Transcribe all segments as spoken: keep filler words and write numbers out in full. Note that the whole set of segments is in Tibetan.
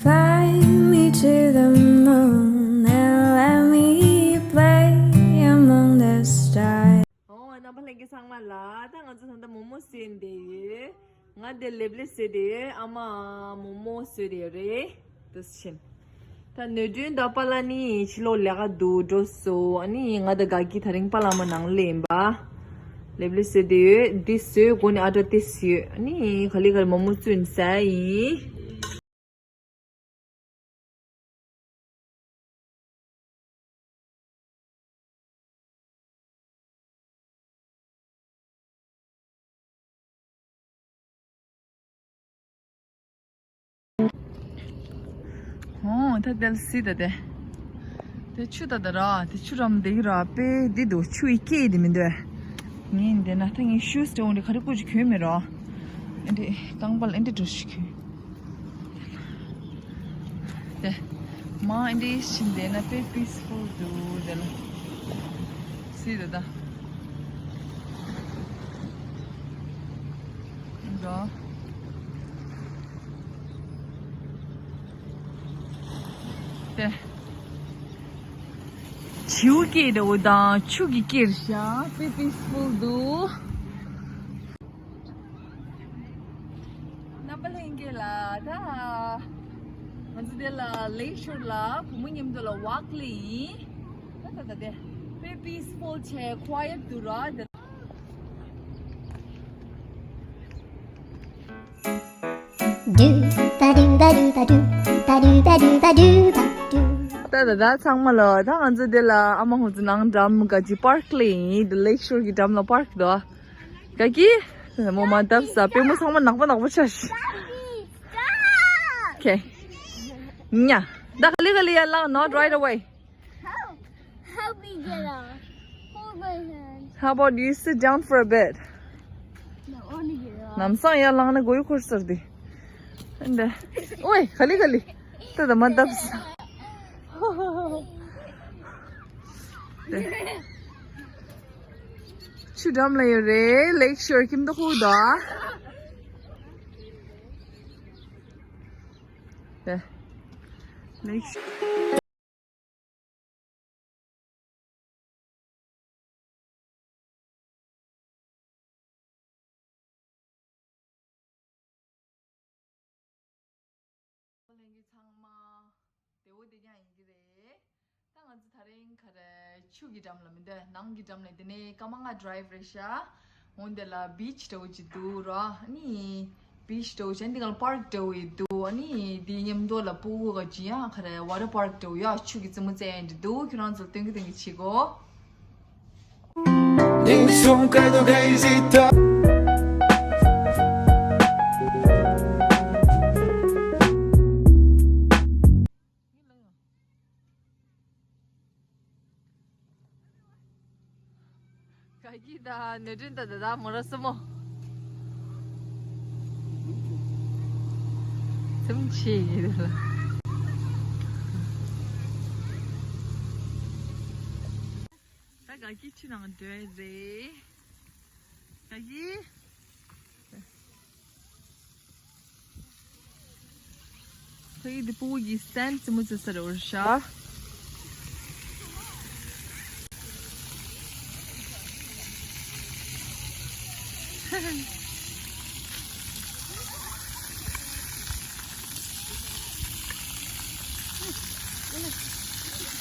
Fly me to the moon and let me play among the stars. ཨོ། རྣམ་པ་ལྷན་རྒྱས་ཚང་མ་ལ། ད་ང་ཚོ་ད་ལྟ་མོག་མོག་བཟོས་བསྡད་ཡོད། ང་འདི་ལེབ་ལེབ་བཟོས་བསྡད་ཡོད། ཨ་མ་མོག་མོག་བཟོས་བསྡད་ཡོད་རེད། དེ་བཞིན་ད་ནོར་སྒྲོན་དང་པཱ་ལགས་ནི་ཕྱི་ལོགས་ལས་ཀ་འདུག་འགྲོ་སོང་། ཨ་ནི་ང་དང་དགའ་སྐྱིད་དེ་རིང་པཱ་ལགས་མ་ནང་ལ་ཡིན་པ། ལེབ་ལེབ་བཟོས་བསྡད་ཡོད། འདི་བཟོས་གོང་ནས་ཨ་ཏྲ་དེ་བཟོས། ཨ་ནི་ག་ལེ་ག་ལེ་མོག་མོག་བཙོས་ཟ་ཡིན། ཨོ། ད་དེ་ལ་སི་ད་དེ། དེ་ཆུ་ད་ད་ར། དེ་ཆུ་རམ་དེ་གི་ར་པེ་འདི་འདུག་ཆུ་ཡི་སྐད་དེ་མི་འདུག་ངས་འདི་ན་ད་ངས་ཤུ་སི་དེ་འོང་དེ་ག་རེ་བཀོལ་ཅིག་གྱོན་མེད་ར། ཨེ་འདི་རྐང་པ་ལ་ཨེ་འདི་འགྲོ་ཞིག་གྱོན། དེ། མ་ཨེ་འདི་ཕྱིན་དེ་ན་དཔེ་པིས་ཕུལ་འདུག་དེ་ལ། སི་ད་ད། འགྲོ། དེ། བྱིའུ་སྐད་འདྲ་བོ་དང་ཆུ་གི་སྐད་རེད་ཤག་དཔེ་པིས་ཕུལ་འདུག་རྣམ་པ་ལྷན་རྒྱས་ལ་ད། ང་ཚོ་དེ་ལ་ལེག་ཤོར་ལ་བུ་མོ་མཉམ་དུ་ལ་ཝག་ལ་ཡིན། ད་ད་ད་དེ། དཔེ་པིས་ཕུལ་བྱས་ཁོ་ཡར་འདུག་ར་དེ། Do ba do ba do ba do ba do ba do ba do ba do. ད་ད་ད་ཚང་མ་ལ་ད་ང་ཚོ་འདི་ལ་ཨ་མ་ཧོ་ཚོ་ནང་འགྲམ་ག་ཅི་པར་ལ་ཡིན། འདི་ལེག་ཤོར་གྱི་འགྲམ་ལ་པར་འདུག་ག་གི་མོ་མ་འདབ་ས་པེ་མོ་ཚང་མ་ནག་པོ་ནག་པོ་ཆགས་ཤག་ཨོ་ཁེ། ཉ། ད་ག་ལེ་ག་ལེ་ཡར་ལངས། Not right away. How? Help me get up. Hold my hand. How about you sit down for a bit? No, I want to get up. ལམ་སང་ཡར་ལངས་ན་མགོ་ཡུ་འཁོར་ས་རེད། འདི། ཨོའི་ག་ལེ་ག་ལེ། ད་ད་མ་འདབ་ས། ཆུ་འགྲམ་ལ་ཡོད་རེད། ལེག་ཤོར་ཁྱིམ་ཐོག་ཁུག་དོ། ལེག་ཤོར། ལྷན་རྒྱས་ཚང་མ་བདེ་པོ་བདེ་རྐྱང་ཡིན་གྱི་རེད། ད་ང་ཚོ་དེ་རིང་ག་རེ་ཆུ་གི་འགྲམ་ལ་མི་འདུག་ནང་གི་འགྲམ་ལ་དེ་ནས་སྐར་མ་ལྔ་ཌ་རའི་ཝི་རེད་ཤག་འོན་ཏེ་ལ་བིཆ་འདྲ་བོ་ཅིག་འདུག་ར། ཨ་ནི་བིཆ་འདྲ་བོ་ཅིག་འདི་ག་ལ་པར་ཀི་འདྲ་བོ་ཡི་འདུག་ཨ་ནི་འདི་མཉམ་དུ་ལ་ཕྲུ་གུ་ག་ཅི་ཡང་ག་རེ་ཝ་ཊར་པར་ཀི་འདྲ་བོ་ཡ་ཆུ་གི་རྩེད་མོ་རྩེ་ཡ་འདི་འདུག་ཁྱོད་རང་ཚོ་སྟོན་གི་སྟོན་གི་བྱེད་གོ། ག་གི་ད་ནེ་ཏྲིན་ད་ད་ད་མོ་ར་སི་མོ། ཙམ་ཆེ་ཡི་ལ། ད་ག་གི་ཆུ་ནང་འགྲོ་ཡི་རེད། ག་གི། ཁོ་ཡི་འདི་ཕྲུ་གུ་གི་སི་ཊེན་ཌི་རྩེད་མོ་རྩེ་ས་རེད་ཤག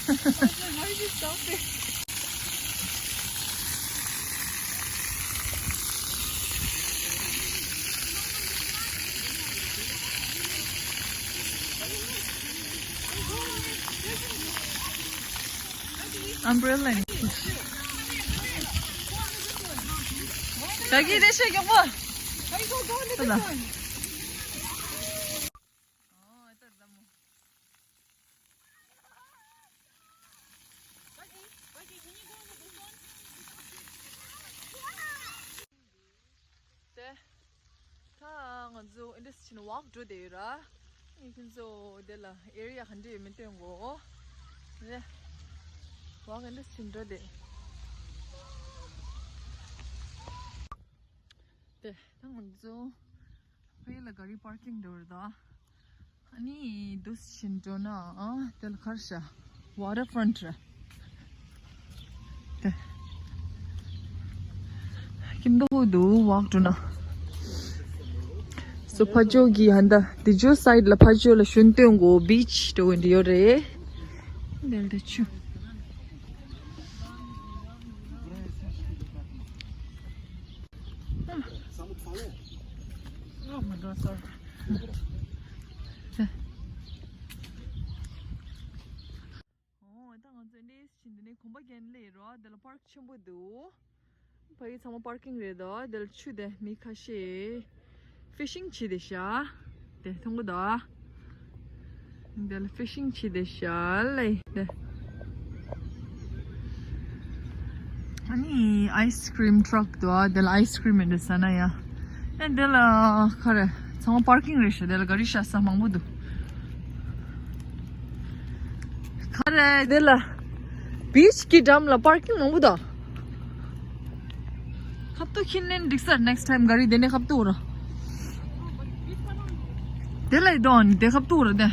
Why did you stop it? Umbrella. Kaki, they should get one. Go, go, go, go, go. དེ། ད་ང་ཚོ་ཨིན་ཌས་ཕྱིན་ཝག་འགྲོ་བསྡད་ཡོད་ར། ཨིན་ཁྱེད་ཚོ་དེ་ལ་ཨེ་རི་ཡ་ག་འདྲ་ཡོད་མེད་སྟོན་གོ། དེ། ཝག་ཨིན་ཌས་ཕྱིན་འགྲོ་བསྡད། དེ། ད་ང་ཚོ་ཕ་གི་ལ་ག་རི་པར་ཀིང་འགྲོ་བར་ད། ཨ་ནི་འདུག་སེ་ཕྱིན་འགྲོ་ན་ཨ་དེ་ལ་ག་རེ་ཤག Waterfront རེད། དེ་ཁྱིམ་ཐོག་ཏུ་ཝོག་འགྲོ་ན། སོ་ཕ་ཇོ་གི་ཧན་ད་དེ་ཇོ་སའིཌ་ལ་ཕ་ཇོ་ལ་ཤུན་ཏོན་གོ་བིཆ་འགྲོ་གི་འདི་ཡོད་རེད། དེ་ལ་དེ་ཆུ། Oh my God, sorry. ཨོ་ད་ང་ཚོ་འདྲེས་ཕྱིན་འདི་ནས་གོམ་པ་རྒྱན་ལས་རོ། དེ་ལ་པར་ཀི་ཆེན་པོ་འདུག་ཕ་གི་ཚང་མ་པར་ཀིང་རེད་དོ། དེ་ལ་ཆུ་དེ་མི་ཁ་ཤས་ཕི་ཤིང་བྱེད་དེ་ཤག་དེ་མཐོང་གི་དོ། དེ་ལ་ཕི་ཤིང་བྱེད་དེ་ཤག་ལེ་དེ། ཨ་ནི་ཨའི་སི་ཀྲིམ་ཊ་རག་འདུག་དེ་ལ་ཨའི་སི་ཀྲིམ་མི་འདུག་ཟ་ན་ཡ། ཨེ་དེ་ལ་ག་རེ་ཚང་མ་པར་ཀིང་རེད་ཤག་དེ་ལ་ག་རི་བཞག་ས་མང་པོ་འདུག་ག་རེ་དེ་ལ་བིཆ་གི་འགྲམ་ལ་པར་ཀིང་མང་པོ་འདུག་ཁབ་ཏུ་ཁྱིན་ནན་འགྲིག་སར་ནེག་སི་ཊའིམ་ག་རི་དེ་ནས་ཁབ་ཏུ་ར། དེ་ལ་ཡི་དོན་དེ་ཁབ་ཏུ་ར་དེ།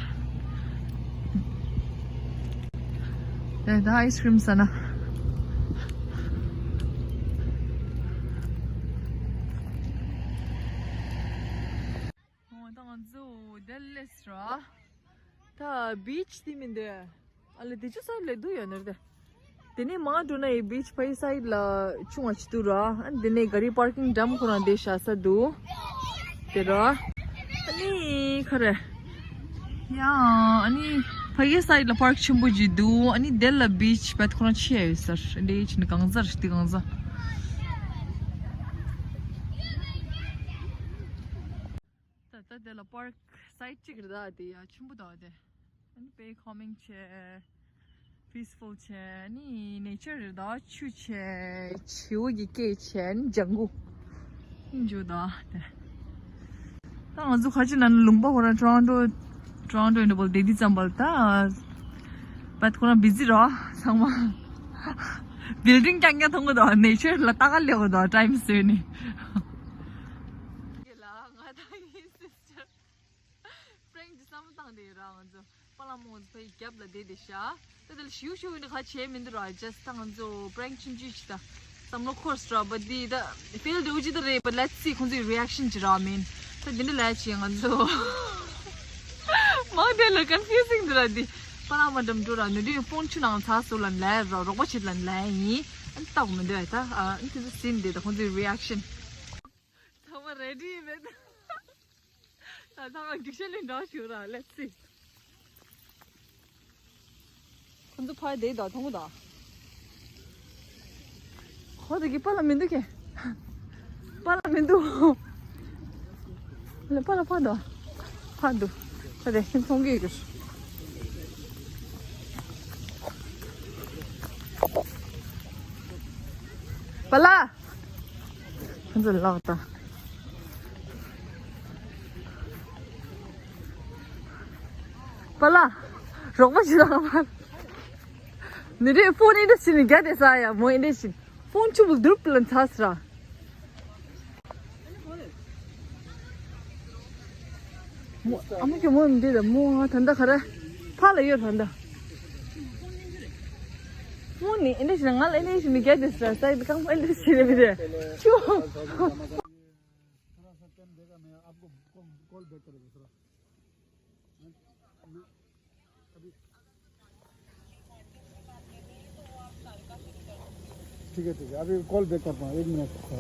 དེ་ད་ཨའི་སི་ཀྲིམ་ཟ་ན། ཨོ་ད་ང་ཚོ་དེ་ལས་ར། ད་བིཆ་དེ་མིན་དེ། ཨ་ལེ་དེ་ཆུ་སར་ལས་དུ་ཡོད་ནར་དེ། དེ་ནས་མ་འགྲོ་ན་ཡི་བིཆ་ཕ་ཡི་སའིཌ་ལ་ཆུང་བ་ཅིག་འདུག་ར། ཨ་དེ་ནས་ག་རི་པར་ཀིང་འགྲམ་ཁོ་རང་དེ་བཞག་ས་འདུག་དེ་ར། ཨ་ནི་ཁ་རེ། ཡ་ཨ་ནི་ཕ་ཡི་སའིཌ་ལ་པར་ཀི་ཆེན་པོ་ཅིག་འདུག་ཨ་ནི་དེ་ལ་བིཆ་བད་ཁོ་རང་ཆེ་ཡོད་སར་འདྲེ་ཡི་ཆིན་གང་ཟར་དེ་གང་ཟ། ད་ད་དེ་ལ་པར་ཀི་སའིཌ་གཅིག་རེད་ད་དེ་ཡ་ཆེན་པོ་ད་དེ། ཨ་ནི་དཔེ་ཁོ་མིང་ཆེ། པིས་ཕུལ་ཆེ། ཨ་ནི་ནེ་ཅར་རེད་ད་ཆུ་ཆེ། བྱིའུ་གི་སྐད་ཆེ། ཨ་ནི་ལྗང་གུ། ཨིན་ཇོ་ད་དེ། ད་ང་ཚོ་ཁ་ཅིག་ན་ལུང་པ་ཁོ་རང་ཊོ་རོན་ཊོ། ཊོ་རོན་ཊོ་ཨིན་པོལ་དེ་དི་ཙམ་པ་ལ་ད། བད་ཁོ་རང་བི་ཛི་ར་ཚང་མ། བིལ་ཌིང་རྐྱང་རྐྱང་མཐོང་གི་འདུག་ནེ་ཅར་ལ་ལྟ་ག་སླེབས་ཀྱི་འདུག་ཊའིམ་བཟོས་ནས། ལ་ང་དང་ངའི་སིས་ཊར་པ་རེང་ཅིག་བསམ་བློ་བཏང་བསྡད་ཡོད་ར་ང་ཚོ། པ་ལགས་མོ་ཕའི་རྒྱབ་ལ་བསྡད་བསྡད་ཤག་ད་དེ་ལ་ཞིའུ་ཞིའུ་ནི་ཁ་བྱས་མི་འདུག་ར། ཇས་ད་ང་ཚོ་པ་རེང་ཆུང་ཆུང་ཅིག་ད་བསམ་བློ་འཁོར་སོང་ར། བ་དེ་ད་ཕེལ་འགྲོ་ཅི་ད་རེད། བ་ལེཊ་སི་ཁོང་ཚོའི་རི་ཨེག་ཤན་ཅི་ར་མིན། ད་དེ་འདྲ་ལས་ཅི་ང་ཚོ་མང་དེ་ལ་ཀོན་ཕིའུ་ཟིང་འདུག་ར། དེ་པ་ལགས་མོ་འགྲམ་འགྲོ་ར་ནུ་དུས་ཕོན་ཆུ་ནང་ཚ་སུ་ལ་ལས་ར་རོགས་པ་བྱེད་ལ་ལས་ཡིན། ཨ་ནི་ལྟ་གོ་མི་འདུག་ཨ་ད་ཨ་ཨ་ནི་དེ་ཚོ་ཟིན་དེ་ད་ཁོང་ཚོའི་རི་ཨེག་ཤན། ཚང་མ་རེ་ཌི་ཡིན་མེད། ད་ཐང་རྒྱུག་ཤར་ལས་འདྲ་ཞུ་ར། Let's see. ཁོ་ཚོ་ཕར་བསྡད་ད་མཐོང་གི་ད། ཁོ་ཚོ་གི་པཱ་ལགས་མི་འདུག་གས། པཱ་ལགས་མི་འདུག་ལ་པཱ་ལགས་ཕར་འདུག་ཕར་འདུག་ད་དེ་མཐོང་གི་ཡོད་གི། པཱ་ལགས། ཁོ་ཚོ་ལགས་ད། པཱ་ལགས། རོགས་པ་ཞིག་དང་པཱ་ལགས། ནི་རེད་ཕོན་ཨེ་འདྲ་ཞིག་ནི་རྒྱ་དེ་ས་ཡ་མོ་ཨེ་འདྲ་ཞིག་ཕོན་ཆུ་བུ་དུར་པི་ལ་ཚ་སི་ར། མོ་ཨ་མ་གི་མོ་འདི་ར་མོ་ང་ད་ལྟ་ག་རེ་ཕ་ལ་ཡོད་ད་ལྟ། མོ་ནི་ཨེ་འདྲ་ཞིག་ང་ལ་ཨེ་འདྲ་ཞིག་ནི་རྒྱ་དེ་ས་ས་ཡ་གང་ཨེ་འདྲ་ཞིག་རེད་མི་རེད་ཆུ། थोड़ा सा टाइम देगा, मैं आपको call, call back करेगा थोड़ा। अभी ठीक है, ठीक है, अभी कॉल बैक करता हूँ, एक मिनट, फोन,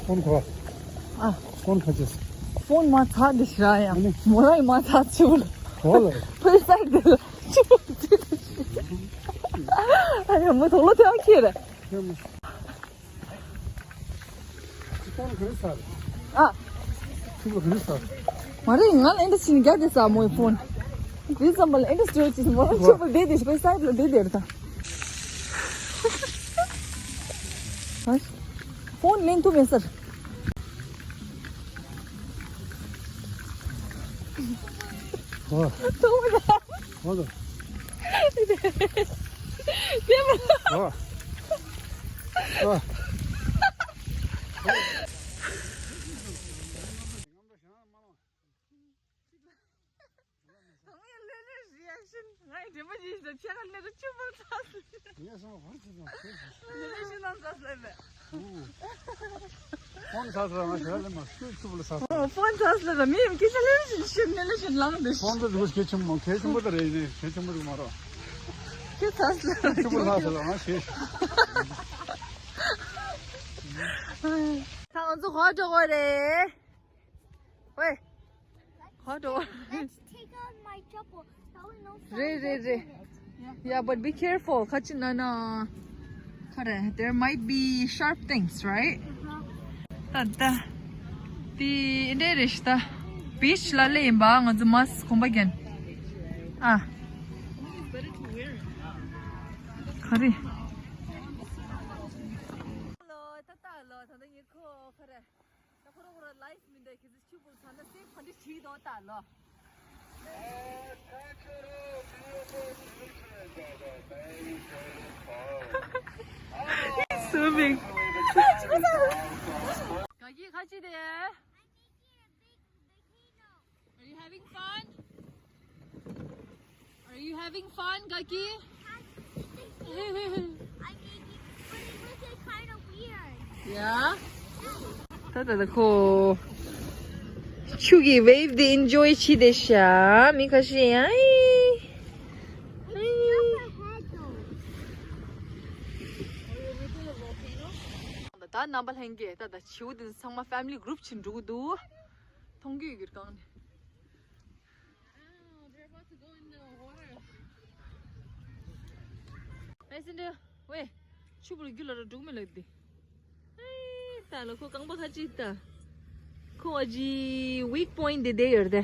फोन खो। ཨ། फोन खो། फोन मा था दिस रहा है। नहीं। मोलाई मा था चुल। कॉल है। फिर साइड दे। अरे, मैं थोड़ा ध्यान किए रे। ཁྱོད་མོ། ཁྱོད་ཁྱོད་ས། ཨ། ཁྱོད་ཁྱོད་ས། མ་རེད། ང་ལ་ཨེ་འདྲ་ཕྱིན་རྒྱ་དེ་ས་མོའི་ཕོན། དེ་ཙམ་པ་ལ་ཨེ་འདྲ་སྤྲོད་ཅིག་མོ་རང་ཆོག་པ་བསྡད་དེ་ཞིག་པའི་སའིད་ལ་བསྡད་དེ་རེད་ད། ཧ། ཕོན་ལེན་ཐུབ་མེད་སར། ཨོ། ཐུབ་མེད། ཨོ་ལོ། ཨོ། ཨོ། ང་ཡི་དྲན་པ་ཅིག་ཟེར་ཁྱེད་ཀ་ལས་ཀ་ཆུ་བུར་ཚ་སི། ངས་སོང་བར་ཚུད་སོང་ཁྱེད་ཀྱིས། ནི་ལས་ཤི་ནང་ཚ་སི་ལས་མེད། ཕོན་ཚ་སི་ལ་ང་ཞལ་ལས་མ་ཤུ་ཆུ་བུར་ཚ་སི། ཕོན་ཚ་སི་ལ་མི་ཡིན་ཀི་ཤ་ལས་ཤི་ཤི་ནི་ལས་ཤི་ལང་དུ་ཕོན་དུ་འདུག་ཁྱེད་ཆུ་མོ་ཁྱེད་ཆུ་མོ་དུ་རེད་ནི་ཁྱེད་ཆུ་མོ་དུ་མ་རོ། ཁྱེད་ཚ་སི་ལ་ཆུ་བུར་ཚ་སི་ལ་ང་ཤེས། ད་ང་ཚོ་ག་འགྲོ་གི་རེད། ཝེ། ག་འགྲོ་གི་རེད། Let's take out my chappal. That was no རེད་རེད་རེད། Yeah, but be careful. ཁ་ཅིག་ན་ན། ཁ་རེད། There might be sharp things, right? ད་ད། དེ་འདྲ་རེད་ཤི་ད། བིཆ་ལ་ལེ་ཡིན་པ་ང་ཚོ་མཱ་སི་ཁོམ་པ་རྒྱན། ཨ། ཁ་རེད། ལོ་ད་ད་ལོ་ད་ད་ཉི་ཁོ་ཁ་རེད། ད་ཁོ་རང་ཁོ་རང་ལའིབ་མི་འདུག་ཁྱེད་ཚོ་ཆུ་བུར་ཚ་ན་སེ་ཕ་འདྲི་བྱེད་དོ་ད་ལོ། He's swimming. ག་གི་ཁ་ཅི་དེ། Are you having fun? Are you having fun, Kaki? Yeah. ད་ད་ད་ཁོ། ཆུ་གི་ཝེབ་དེ་ཨིན་ཇོའི་བྱེད་བསྡད་ཤག་མི་ཁ་ཤས་ཡང་། ད་རྣམ་པ་ལྷན་རྒྱས་ད་ད་བྱིའུ་དེ་ཚང་མ་ཕེ་མི་ལི་གུ་རུབ་བྱས་འགྲོ་གི་འདུག་མཐོང་རྒྱུ་ཡོད་ཀྱི་རྐང་ནས། ཨེ་སིན་ཌི། ཝེ། ཆུ་བུར་རྒྱུ་ལ་ར་འགྲོ་གི་མེད་ལབ་དེ། ཨེ། ད་ལོ་ཁོ་རྐང་པ་ཁ་ཅིག་ད། ཁོ་ཨ་ཇི་ཝིག་པོ་ཡིན་དེ་དེ་ཡོད་དེ།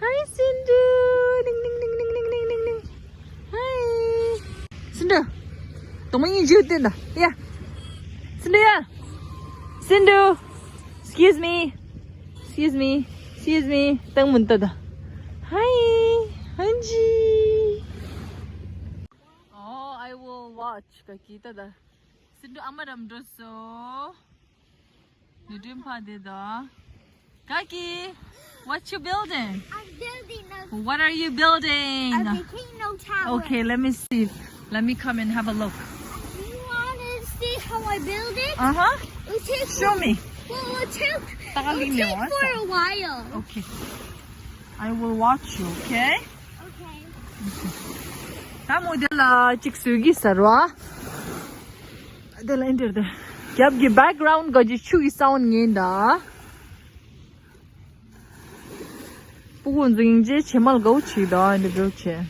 ཧའི་སིན་ཌི། ནིང་ནིང་། ཧའི། སིན་ཌི། གདོང་མ་གཉིས་འཇིག་བསྟན་ད། ཡ། སིན་ཌི་ཡ། སིན་ཌི། Excuse me. Excuse me. Excuse me. ཏང་མུན་ཏ་ད། Hi. ཧན་ཇི། Oh, I will watch. ག་གི་ཏ་ད། སིན་ཌི་ཨ་མ་རམ་འགྲོ་སོ། ནི་ཌྲིམ་ཕ་དེ་ད། ག་གི། What you building? I'm building a What are you building? A volcano tower. Okay, let me see. Let me come and have a look. You want to see how I build it? Uh-huh. It'll take Show me. Well, it'll take, ད་ག་ལི་ནས་it'll take བ་for ས། A while. Okay. I will watch you, okay? Okay. ད་མོ་དེ་ལ་ཅིག་སུ་གི་ཟེར་བ། དེ་ལ་ཨིན་དེར་དེ། རྒྱབ་ཀྱི་བེག་གྷ་རའུན་ག་ཅི་ཆུ་གི་སའུན་ཌ་ཉན་ད། སྤུ་གུ་འཛིང་རྗེས་བྱེ་མ་ལ་དགའ་བོ་བྱེད་ད་འདི་འདྲ་བྱེད།